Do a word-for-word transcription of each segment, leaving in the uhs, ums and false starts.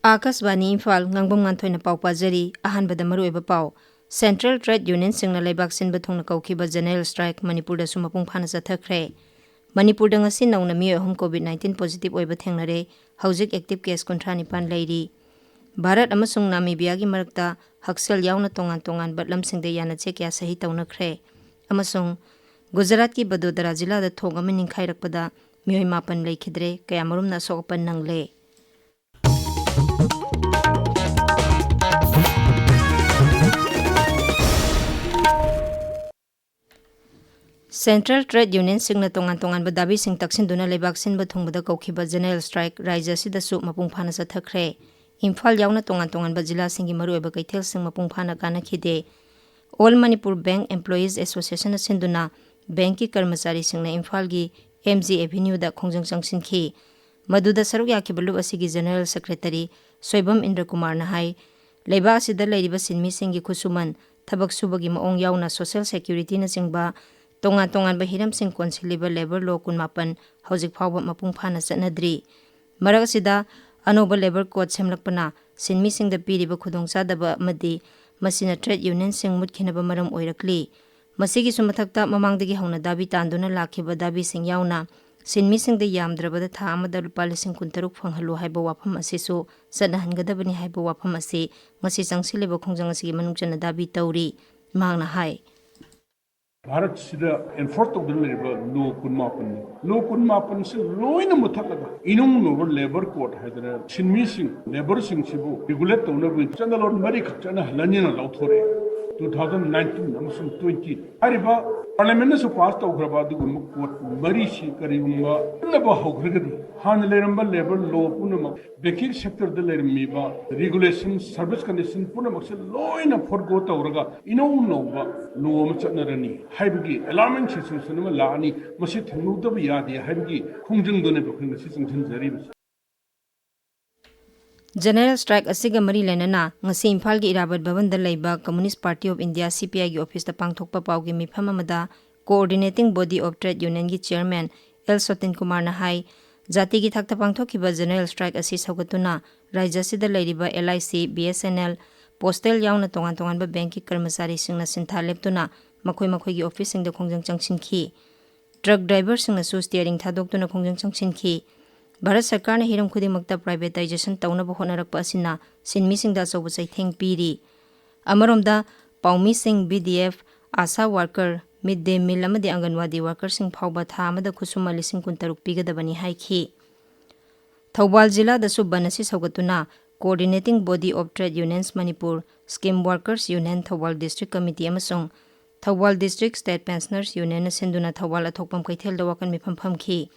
ꯑꯥꯀꯥꯁꯕꯥꯅꯤ ꯏꯝꯐꯥꯜ, ꯉꯥꯡꯕꯝ ꯉꯥꯟꯊꯣꯏꯅ ꯄꯥꯎ ꯄꯥꯖꯔꯤ꯫ ꯑꯍꯥꯟꯕꯗ ꯃꯔꯨꯑꯣꯏꯕ ꯄꯥꯎ꯫ Central Trade Unionꯁꯤꯡꯅ ꯂꯩꯕꯥꯛ ꯁꯤꯟꯕ ꯊꯨꯡꯅ ꯀꯧꯈꯤꯕ General Strike ꯃꯅꯤꯄꯨꯔꯗꯁꯨ ꯃꯄꯨꯡ ꯐꯥꯅ ꯆꯠꯊꯈ꯭ꯔꯦ꯫ ꯃꯅꯤꯄꯨꯔꯗ ꯉꯁꯤ ꯅꯧꯅ ꯃꯤꯑꯣꯏ ꯑꯍꯨꯝ COVID nineteen positive ꯑꯣꯏꯕ ꯊꯦꯡꯅꯔꯦ꯫ ꯍꯧꯖꯤꯛ active case ꯀꯨꯟꯊ꯭ꯔꯥ ꯅꯤꯄꯥꯟ ꯂꯩꯔꯤ꯫ ꯚꯥꯔꯠ ꯑꯃꯁꯨꯡ ꯅꯥꯃꯤꯕꯤꯌꯥꯒꯤ ꯃꯔꯛꯇ ꯍꯛꯁꯦꯜ ꯌꯥꯎꯅ ꯇꯣꯉꯥꯟ ꯇꯣꯉꯥꯟꯕ ꯂꯝꯁꯤꯡꯗ ꯌꯥꯅꯆꯦ ꯀꯌꯥ ꯁꯍꯤ ꯇꯧꯅꯈ꯭ꯔꯦ꯫ ꯑꯃꯁꯨꯡ ꯒꯨꯖꯔꯥꯠꯀꯤ ꯕꯗꯣꯗꯔꯥ ꯖꯤꯂꯥꯗ ꯊꯣꯡ ꯑꯃ ꯅꯤꯡꯈꯥꯏꯔꯛꯄꯗ ꯃꯤꯑꯣꯏ ꯃꯥꯄꯟ ꯂꯩꯈꯤꯗ꯭ꯔꯦ, ꯀꯌꯥꯃꯔꯨꯝꯅ ꯑꯁꯣꯛ ꯑꯄꯟ ꯅꯪꯂꯦ꯫ Central Trade Unionꯁꯤꯡꯅ ꯇꯣꯉꯥꯟ ꯇꯣꯉꯥꯟꯕ ꯗꯥꯕꯤꯁꯤꯡ ꯇꯛꯁꯤꯟꯗꯨꯅ ꯂꯩꯕꯥꯛ ꯁꯤꯟꯕ ꯊꯨꯡꯕꯗ ꯀꯧꯈꯤꯕ General Strike ꯔꯥꯖ꯭ꯌ ꯑꯁꯤꯗꯁꯨ ꯃꯄꯨꯡ ꯐꯥꯅ ꯆꯠꯊꯈ꯭ꯔꯦ꯫ ꯏꯝꯐꯥꯜ ꯌꯥꯎꯅ ꯇꯣꯉꯥꯟ ꯇꯣꯉꯥꯟꯕ ꯖꯤꯂꯥꯁꯤꯡꯒꯤ ꯃꯔꯨꯑꯣꯏꯕ ꯀꯩꯊꯦꯜꯁꯤꯡ ꯃꯄꯨꯡ ꯐꯥꯅ ꯀꯥꯟꯅꯈꯤꯗꯦ꯫ All Manipur Bank Employees Associationꯅ ꯁꯤꯟꯗꯨꯅ ꯕꯦꯡꯛꯀꯤ ꯀꯔꯃꯆꯥꯔꯤꯁꯤꯡꯅ ꯏꯝꯐꯥꯜꯒꯤ MG Avenueꯗ ꯈꯣꯡꯖꯪ ꯆꯪꯁꯤꯟꯈꯤ꯫ ꯃꯗꯨꯗ ꯁꯔꯨꯛ ꯌꯥꯈꯤꯕ ꯂꯨꯞ ꯑꯁꯤꯒꯤ General Secretary ꯁꯣꯏꯕꯝ ꯏꯟꯗ꯭ꯔꯀꯨꯃꯥꯔꯅ ꯍꯥꯏ, ꯂꯩꯕꯥꯛ ꯑꯁꯤꯗ ꯂꯩꯔꯤꯕ ꯁꯤꯟꯃꯤꯁꯤꯡꯒꯤ ꯈꯨꯠꯁꯨꯃꯟ, ꯊꯕꯛ ꯁꯨꯕꯒꯤ ꯃꯑꯣꯡ ꯌꯥꯎꯅ Social Securityꯅꯆꯤꯡꯕ ꯇꯣꯉꯥꯟ ꯇꯣꯉꯥꯟꯕ ꯍꯤꯔꯝꯁꯤꯡ ꯀꯣꯟꯁꯤꯜꯂꯤꯕ Labour Law ꯀꯨꯟꯃꯥꯄꯟ ꯍꯧꯖꯤꯛ ꯐꯥꯎꯕ ꯃꯄꯨꯡ ꯐꯥꯅ ꯆꯠꯅꯗ꯭ꯔꯤ꯫ ꯃꯔꯛ ꯑꯁꯤꯗ ꯑꯅꯧꯕ Labour Code ꯁꯦꯝꯂꯛꯄꯅ ꯁꯤꯟꯃꯤꯁꯤꯡꯗ ꯄꯤꯔꯤꯕ ꯈꯨꯗꯣꯡꯆꯥꯗꯕ ꯑꯃꯗꯤ ꯃꯁꯤꯅ trade unionꯁꯤꯡ ꯃꯨꯠꯈꯤꯅꯕ ꯃꯔꯝ ꯑꯣꯏꯔꯛꯂꯤ꯫ ꯃꯁꯤꯒꯤꯁꯨ ꯃꯊꯛꯇ ꯃꯃꯥꯡꯗꯒꯤ ꯍꯧꯅ ꯗꯥꯕꯤ ꯇꯥꯟꯗꯨꯅ ꯂꯥꯛꯈꯤꯕ ꯗꯥꯕꯤꯁꯤꯡ ꯌꯥꯎꯅ ꯁꯤꯟꯃꯤꯁꯤꯡꯗ ꯌꯥꯝꯗ꯭ꯔꯕꯗ ꯊꯥ ꯑꯃꯗ ꯂꯨꯄꯥ ꯂꯤꯁꯤꯡ ꯀꯨꯟꯇꯔꯨꯛ ꯐꯪꯍꯜꯂꯨ ꯍꯥꯏꯕ ꯋꯥꯐꯝ ꯑꯁꯤꯁꯨ ꯆꯠꯅꯍꯟꯒꯗꯕꯅꯤ ꯍꯥꯏꯕ ꯋꯥꯐꯝ ꯑꯁꯤ ꯉꯁꯤ ꯆꯪꯁꯤꯜꯂꯤꯕ ꯈꯣꯡꯖꯪ ꯑꯁꯤꯒꯤ ꯃꯅꯨꯡ ꯆꯟꯅ ꯗꯥꯕꯤ ꯇꯧꯔꯤ꯫ ꯃꯍꯥꯛꯅ ꯍꯥꯏ, ꯚꯥꯔꯠꯁꯤꯗ enforce ꯇꯧꯗꯨꯅ ꯂꯩꯔꯤꯕ Law ꯀꯨꯟꯃꯥꯄꯟꯅꯤ꯫ Law ꯀꯨꯟꯃꯥꯄꯟꯁꯤ ꯂꯣꯏꯅ ꯃꯨꯊꯠꯂꯒ ꯏꯅꯧ ꯅꯧꯕ Labour Code ꯍꯥꯏꯗꯅ ꯁꯤꯟꯃꯤꯁꯤꯡ, labourꯁꯤꯡꯁꯤꯕꯨ regulate ꯇꯧꯅꯕ ꯆꯠꯅꯂꯣꯟ ꯃꯔꯤꯈꯛ ꯆꯠꯅꯍꯜꯂꯅꯤꯅ ꯂꯧꯊꯣꯔꯛꯑꯦ꯫ Two thousand nineteen ꯑꯃꯁꯨꯡ twenty ꯍꯥꯏꯔꯤꯕ Parliamentꯅꯁꯨ pass ꯇꯧꯈ꯭ꯔꯕ ꯑꯗꯨꯒꯨꯝꯕ code ꯃꯔꯤꯁꯤ ꯀꯔꯤꯒꯨꯝꯕ ꯆꯠꯅꯕ ꯍꯧꯈ꯭ꯔꯒꯗꯤ ꯍꯥꯟꯅ ꯂꯩꯔꯝꯕ labour law ꯄꯨꯝꯅꯃꯛ banking sectorꯗ ꯂꯩꯔꯝꯃꯤꯕ regulation, service condition ꯄꯨꯝꯅꯃꯛꯁꯦ ꯂꯣꯏꯅ ꯐꯣꯔꯒꯣ ꯇꯧꯔꯒ ꯏꯅꯧ ꯅꯧꯕ law ꯑꯃ ꯆꯠꯅꯔꯅꯤ ꯍꯥꯏꯕꯒꯤ alarming situation ꯑꯃ ꯂꯥꯛꯑꯅꯤ꯫ ꯃꯁꯤ ꯊꯤꯡꯍꯧꯗꯕ ꯌꯥꯗꯦ ꯍꯥꯏꯕꯒꯤ ꯈꯣꯡꯖꯪꯗꯨꯅꯦꯕ ꯑꯩꯈꯣꯏ ꯉꯁꯤ ꯆꯪꯁꯤꯟꯖꯔꯤꯕꯁꯦ꯫ General Strike ꯑꯁꯤꯒ ꯃꯔꯤ ꯂꯩꯅꯅ ꯉꯁꯤ ꯏꯝꯐꯥꯜꯒꯤ ꯏꯔꯥꯕꯠ ꯚꯕꯟꯗ ꯂꯩꯕ Communist Party of India, CPIꯒꯤ officeꯇ ꯄꯥꯡꯊꯣꯛꯄ ꯄꯥꯎꯒꯤ ꯃꯤꯐꯝ ꯑꯃꯗ Coordinating Body of Trade Unionꯒꯤ Chairman ꯑꯦꯜ ꯁꯣꯇꯤꯟ ꯀꯨꯃꯥꯔꯅ ꯍꯥꯏ, ꯖꯥꯇꯤꯒꯤ ꯊꯥꯛꯇ ꯄꯥꯡꯊꯣꯛꯈꯤꯕ general strike ꯑꯁꯤ ꯁꯧꯒꯠꯇꯨꯅ ꯔꯥꯖ꯭ꯌ ꯑꯁꯤꯗ ꯂꯩꯔꯤꯕ LIC, BSNL, postal ꯌꯥꯎꯅ ꯇꯣꯉꯥꯟ ꯇꯣꯉꯥꯟꯕ bankꯀꯤ ꯀꯔꯃꯆꯥꯔꯤꯁꯤꯡꯅ ꯁꯤꯟꯊꯥ ꯂꯦꯞꯇꯨꯅ ꯃꯈꯣꯏ ꯃꯈꯣꯏꯒꯤ officeꯁꯤꯡꯗ ꯈꯣꯡꯖꯪ ꯆꯪꯁꯤꯟꯈꯤ꯫ Truck driverꯁꯤꯡꯅꯁꯨ steering ꯊꯥꯗꯣꯛꯇꯨꯅ ꯈꯣꯡꯖꯪ ꯆꯪꯁꯤꯟꯈꯤ꯫ ꯚꯥꯔꯠ ꯁꯔꯀꯥꯔꯅ ꯍꯤꯔꯝ ꯈꯨꯗꯤꯡꯃꯛꯇ privatization ꯇꯧꯅꯕ ꯍꯣꯠꯅꯔꯛꯄ ꯑꯁꯤꯅ ꯁꯤꯟꯃꯤꯁꯤꯡꯗ ꯑꯆꯧꯕ ꯆꯩꯊꯦꯡ ꯄꯤꯔꯤ꯫ ꯑꯃꯔꯣꯝꯗ, ꯄꯥꯎꯃꯤꯁꯤꯡ, BDF, ASHA worker, mid day meal ꯑꯃꯗꯤ ꯑꯪꯒꯟꯋꯥꯗꯤ workerꯁꯤꯡ ꯐꯥꯎꯕ ꯊꯥ ꯑꯃꯗ ꯈꯨꯠꯁꯨꯃꯟ ꯂꯤꯁꯤꯡ ꯀꯨꯟꯇꯔꯨꯛ ꯄꯤꯒꯗꯕꯅꯤ ꯍꯥꯏꯈꯤ꯫ ꯊꯧꯕꯥꯜ ꯖꯤꯂꯥꯗꯁꯨ ꯕꯟ ꯑꯁꯤ ꯁꯧꯒꯠꯇꯨꯅ Coordinating Body of Trade Unions Manipur, Scheme Workers Union Thoubal District Committee ꯑꯃꯁꯨꯡ ꯊꯧꯕꯥꯜ District State Pensioners Unionꯅ ꯁꯤꯟꯗꯨꯅ ꯊꯧꯕꯥꯜ ꯑꯊꯣꯛꯄꯝ ꯀꯩꯊꯦꯜꯗ ꯋꯥꯀꯟ ꯃꯤꯐꯝ ꯐꯝꯈꯤ꯫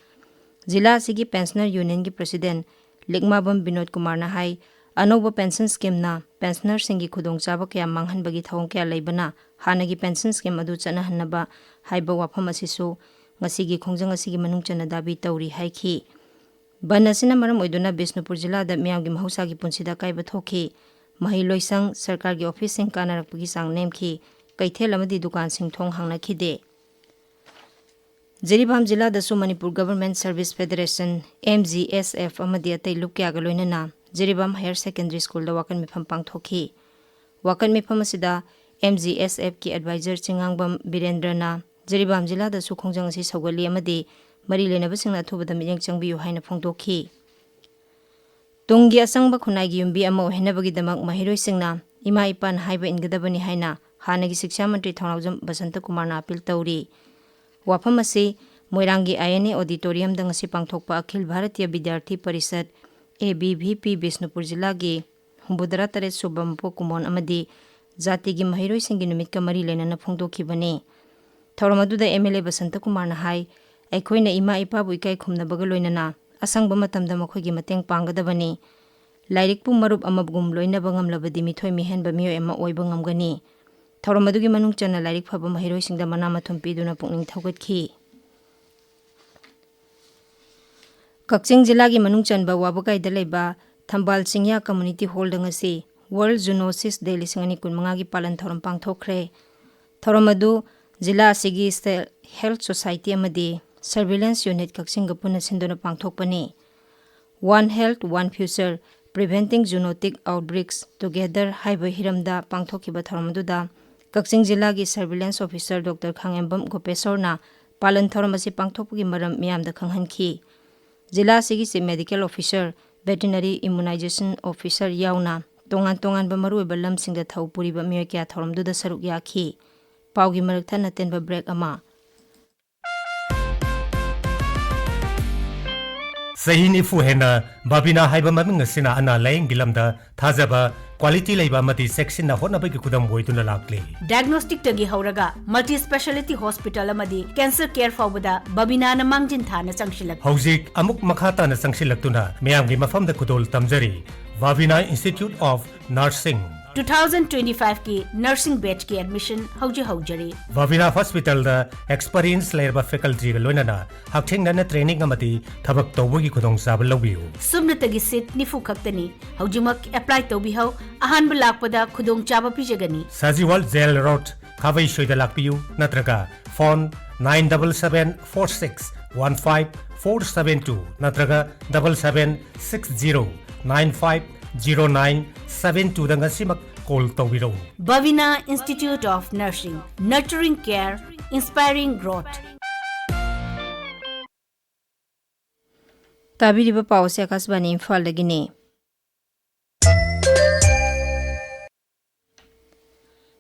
ꯖꯤꯂꯥ ꯑꯁꯤꯒꯤ Pensioner Unionꯒꯤ President ꯂꯤꯛꯃꯥꯕꯝ ꯕꯤꯅꯣꯗ ꯀꯨꯃꯥꯔꯅ ꯍꯥꯏ, ꯑꯅꯧꯕ pension schemeꯅ pensionerꯁꯤꯡꯒꯤ ꯈꯨꯗꯣꯡꯆꯥꯕ ꯀꯌꯥ ꯃꯥꯡꯍꯟꯕꯒꯤ ꯊꯧꯑꯣꯡ ꯀꯌꯥ ꯂꯩꯕꯅ ꯍꯥꯟꯅꯒꯤ pension scheme ꯑꯗꯨ ꯆꯠꯅꯍꯟꯅꯕ ꯍꯥꯏꯕ ꯋꯥꯐꯝ ꯑꯁꯤꯁꯨ ꯉꯁꯤꯒꯤ ꯈꯣꯡꯖꯪ ꯑꯁꯤꯒꯤ ꯃꯅꯨꯡ ꯆꯟꯅ ꯗꯥꯕꯤ ꯇꯧꯔꯤ ꯍꯥꯏꯈꯤ꯫ ꯕꯟ ꯑꯁꯤꯅ ꯃꯔꯝ ꯑꯣꯏꯗꯨꯅ ꯕꯤꯁꯅꯨꯄꯨꯔ ꯖꯤꯂꯥꯗ ꯃꯤꯌꯥꯝꯒꯤ ꯃꯍꯧꯁꯥꯒꯤ ꯄꯨꯟꯁꯤꯗ ꯑꯀꯥꯏꯕ ꯊꯣꯛꯈꯤ꯫ ꯃꯍꯩ ꯂꯣꯏꯁꯪ, ꯁꯔꯀꯥꯔꯒꯤ officeꯁꯤꯡ ꯀꯥꯟꯅꯔꯛꯄꯒꯤ ꯆꯥꯡ ꯅꯦꯝꯈꯤ꯫ ꯀꯩꯊꯦꯜ ꯑꯃꯗꯤ ꯗꯨꯀꯥꯟꯁꯤꯡ ꯊꯣꯡ ꯍꯥꯡꯅꯈꯤꯗꯦ꯫ Jiribam ꯖꯤꯂꯥꯗꯁꯨ Manipur Government Service Federation, MGSF, ꯑꯃꯗꯤ ꯑꯇꯩ ꯂꯨꯞ ꯀꯌꯥꯒ ꯂꯣꯏꯅꯅ ꯖꯤꯔꯤꯕꯥꯝ Higher Secondary Schoolꯗ ꯋꯥꯀꯟ ꯃꯤꯐꯝ ꯄꯥꯡꯊꯣꯛꯈꯤ꯫ ꯋꯥꯀꯟ ꯃꯤꯐꯝ ꯑꯁꯤꯗ MGSFꯀꯤ advisor ꯆꯤꯡꯉꯥꯡꯕꯝ ꯕꯤꯔꯦꯟꯗ꯭ꯔꯅ ꯖꯤꯔꯤꯕꯥꯝ ꯖꯤꯂꯥꯗꯁꯨ ꯈꯣꯡꯖꯪ ꯑꯁꯤ ꯁꯧꯒꯠꯂꯤ ꯑꯃꯗꯤ ꯃꯔꯤ ꯂꯩꯅꯕꯁꯤꯡꯅ ꯑꯊꯨꯕꯗ ꯃꯤꯠꯌꯦꯡ ꯆꯪꯕꯤꯌꯨ ꯍꯥꯏꯅ ꯐꯣꯡꯗꯣꯛꯈꯤ꯫ ꯇꯨꯡꯒꯤ ꯑꯆꯪꯕ ꯈꯨꯟꯅꯥꯏꯒꯤ ꯌꯨꯝꯕꯤ ꯑꯃ ꯑꯣꯏꯍꯟꯅꯕꯒꯤꯗꯃꯛ ꯃꯍꯩꯔꯣꯏꯁꯤꯡꯅ ꯏꯃꯥ ꯏꯄꯥꯅ ꯍꯥꯏꯕ ꯏꯟꯒꯗꯕꯅꯤ ꯍꯥꯏꯅ ꯍꯥꯟꯅꯒꯤ ꯁꯤꯛꯁꯥ ꯃꯟꯇ꯭ꯔꯤ ꯊꯧꯅꯥꯎꯖꯝ ꯕꯁꯟꯇ ꯀꯨꯃꯥꯔꯅ ꯑꯥꯄꯤꯜ ꯇꯧꯔꯤ꯫ ꯋꯥꯐꯝ ꯑꯁꯤ ꯃꯣꯏꯔꯥꯡꯒꯤ INA Auditoriumꯗ ꯉꯁꯤ ꯄꯥꯡꯊꯣꯛꯄ ꯑꯈꯤꯜ ꯚꯥꯔꯇꯤꯌ ꯕꯤꯗ꯭ꯌꯥꯔꯊꯤ ꯄꯔꯤꯁꯠ, ABVP, ꯕꯤꯁꯅꯨꯄꯨꯔ ꯖꯤꯂꯥꯒꯤ ꯍꯨꯝꯐꯨꯇꯔꯥ ꯇꯔꯦꯠ ꯁꯨꯕ ꯃꯄꯣꯛ ꯀꯨꯝꯑꯣꯟ ꯑꯃꯗꯤ ꯖꯥꯇꯤꯒꯤ ꯃꯍꯩꯔꯣꯏꯁꯤꯡꯒꯤ ꯅꯨꯃꯤꯠꯀ ꯃꯔꯤ ꯂꯩꯅꯅ ꯐꯣꯡꯗꯣꯛꯈꯤꯕꯅꯤ꯫ ꯊꯧꯔꯝ ꯑꯗꯨꯗ MLA ꯕꯁꯟꯇ ꯀꯨꯃꯥꯔꯅ ꯍꯥꯏ, ꯑꯩꯈꯣꯏꯅ ꯏꯃꯥ ꯏꯄꯥꯕꯨ ꯏꯀꯥꯏ ꯈꯨꯝꯅꯕꯒ ꯂꯣꯏꯅꯅ ꯑꯁꯪꯕ ꯃꯇꯝꯗ ꯃꯈꯣꯏꯒꯤ ꯃꯇꯦꯡ ꯄꯥꯡꯒꯗꯕꯅꯤ꯫ ꯂꯥꯏꯔꯤꯛꯄꯨ ꯃꯔꯨꯞ ꯑꯃꯒꯨꯝ ꯂꯣꯏꯅꯕ ꯉꯝꯂꯕꯗꯤ ꯃꯤꯊꯣꯏ ꯃꯤꯍꯦꯟꯕ ꯃꯤꯑꯣꯏ ꯑꯃ ꯑꯣꯏꯕ ꯉꯝꯒꯅꯤ꯫ ꯊꯧꯔꯝ ꯑꯗꯨꯒꯤ ꯃꯅꯨꯡ ꯆꯟꯅ ꯂꯥꯏꯔꯤꯛ ꯐꯕ ꯃꯍꯩꯔꯣꯏꯁꯤꯡꯗ ꯃꯅꯥ ꯃꯊꯨꯝ ꯄꯤꯗꯨꯅ ꯄꯨꯛꯅꯤꯡ ꯊꯧꯒꯠꯈꯤ꯫ ꯀꯛꯆꯤꯡ ꯖꯤꯂꯥꯒꯤ ꯃꯅꯨꯡ ꯆꯟꯕ ꯋꯥꯕꯒꯥꯏꯗ ꯂꯩꯕ ꯊꯝꯕꯥꯜ ꯆꯤꯡꯌꯥ Community Hallꯗ ꯉꯁꯤ World Zoonosis Day ꯂꯤꯁꯤꯡ ꯑꯅꯤ ꯀꯨꯟꯃꯉꯥꯒꯤ ꯄꯥꯂꯟ ꯊꯧꯔꯝ ꯄꯥꯡꯊꯣꯛꯈ꯭ꯔꯦ꯫ ꯊꯧꯔꯝ ꯑꯗꯨ ꯖꯤꯂꯥ ꯑꯁꯤꯒꯤ State Health Society ꯑꯃꯗꯤ Surveillance Unit ꯀꯛꯆꯤꯡꯒ ꯄꯨꯟꯅ ꯁꯤꯟꯗꯨꯅ ꯄꯥꯡꯊꯣꯛꯄꯅꯤ꯫ One Health, One Future, Preventing Zoonotic Outbreaks Together ꯍꯥꯏꯕ ꯍꯤꯔꯝꯗ ꯄꯥꯡꯊꯣꯛꯈꯤꯕ ꯊꯧꯔꯝ ꯑꯗꯨꯗ ꯀꯛꯆꯤꯡ ꯖꯤꯂꯥꯒꯤ Surveillance Officer ꯗꯣꯛꯇꯔ ꯈꯥꯉꯦꯝꯕꯝ ꯒꯣꯄꯦꯁꯣꯔꯅ ꯄꯥꯂꯟ ꯊꯧꯔꯝ ꯑꯁꯤ ꯄꯥꯡꯊꯣꯛꯄꯒꯤ ꯃꯔꯝ ꯃꯤꯌꯥꯝꯗ ꯈꯪꯍꯟꯈꯤ꯫ ꯖꯤꯂꯥ ꯑꯁꯤꯒꯤ Chief Medical Officer, Veterinary Immunization Officer ꯌꯥꯎꯅ ꯇꯣꯉꯥꯟ ꯇꯣꯉꯥꯟꯕ ꯃꯔꯨꯑꯣꯏꯕ ꯂꯝꯁꯤꯡꯗ ꯊꯧ ꯄꯨꯔꯤꯕ ꯃꯤꯑꯣꯏ ꯀꯌꯥ ꯊꯧꯔꯝꯗꯨꯗ ꯁꯔꯨꯛ ꯌꯥꯈꯤ꯫ ꯄꯥꯎꯒꯤ ꯃꯔꯛ ꯊꯠꯅ ꯇꯦꯟꯕ break ꯑꯃ꯫ ꯆꯍꯤ ꯅꯤꯐꯨ ꯍꯦꯟꯅ ꯕꯥꯕꯤꯅꯥ ꯍꯥꯏꯕ ꯃꯃꯤꯡ ꯑꯁꯤꯅ ꯑꯅꯥ ꯂꯥꯌꯦꯡꯒꯤ ꯂꯝꯗ ꯊꯥꯖꯕ, quality ꯂꯩꯕ ꯑꯃꯗꯤ ꯆꯦꯛꯁꯤꯟꯅ ꯍꯣꯠꯅꯕꯒꯤ ꯈꯨꯗꯝ ꯑꯣꯏꯗꯨꯅ ꯂꯥꯛꯂꯤ꯫ Diagnostic ꯇꯒꯤ ꯍꯧꯔꯒ multi speciality hospital ꯑꯃꯗꯤ cancer care ꯐꯥꯎꯕꯗ ꯕꯥꯕꯤꯅꯥꯅ ꯃꯥꯡꯖꯤꯟ ꯊꯥꯅ ꯆꯪꯁꯤꯜꯂꯛꯂꯤ꯫ ꯍꯧꯖꯤꯛ ꯑꯃꯨꯛ ꯃꯈꯥ ꯇꯥꯅ ꯆꯪꯁꯤꯜꯂꯛꯇꯨꯅ ꯃꯤꯌꯥꯝꯒꯤ ꯃꯐꯝꯗ ꯈꯨꯗꯣꯜ ꯇꯝꯖꯔꯤ꯫ ꯕꯥꯕꯤꯅꯥ Institute of Nursing꯫ Two thousand twenty-five ꯀꯤ nursing batch ꯀꯤ admission ꯍꯧꯖꯤꯛ ꯍꯧꯖꯔꯤ꯫ ꯕꯥꯕꯤꯅꯥ Hospital ꯗ experience ꯂꯩꯔꯕ faculty ꯒ ꯂꯣꯏꯅꯅ ꯍꯛꯊꯦꯡꯅꯅ training ꯑꯃꯗꯤ ꯊꯕꯛ ꯇꯧꯕꯒꯤ ꯈꯨꯗꯣꯡꯆꯥꯕ ꯂꯧꯕꯤꯌꯨ꯫ ꯁꯨꯞꯅꯇꯒꯤ seat ꯅꯤꯐꯨ ꯈꯛꯇꯅꯤ꯫ ꯍꯧꯖꯤꯛꯃꯛ apply ꯇꯧꯕꯤꯍꯧ꯫ ꯑꯍꯥꯟꯕ ꯂꯥꯛꯄꯗ ꯈꯨꯗꯣꯡꯆꯥꯕ ꯄꯤꯖꯒꯅꯤ꯫ ꯁꯖꯤꯋꯥꯜ Jail Road, ꯈꯥꯕꯩꯁꯣꯏꯗ ꯂꯥꯛꯄꯤꯌꯨ, ꯅꯠꯇ꯭ꯔꯒ phone nine double seven four six one five four seven two ꯅꯠꯇ꯭ꯔꯒ double seven six zero nine five zero nine seven two ꯗ ꯉꯁꯤꯃꯛ call ꯇꯧꯕꯤꯔꯛꯎ꯫ Bhavina Institute of Nursing, nurturing care, inspiring growth. ꯇꯥꯕꯤꯔꯤꯕ ꯄꯥꯎ ꯑꯁꯤ ꯑꯀꯥꯁꯕꯥꯅꯤ ꯏꯝꯐꯥꯜꯗꯒꯤꯅꯤ꯫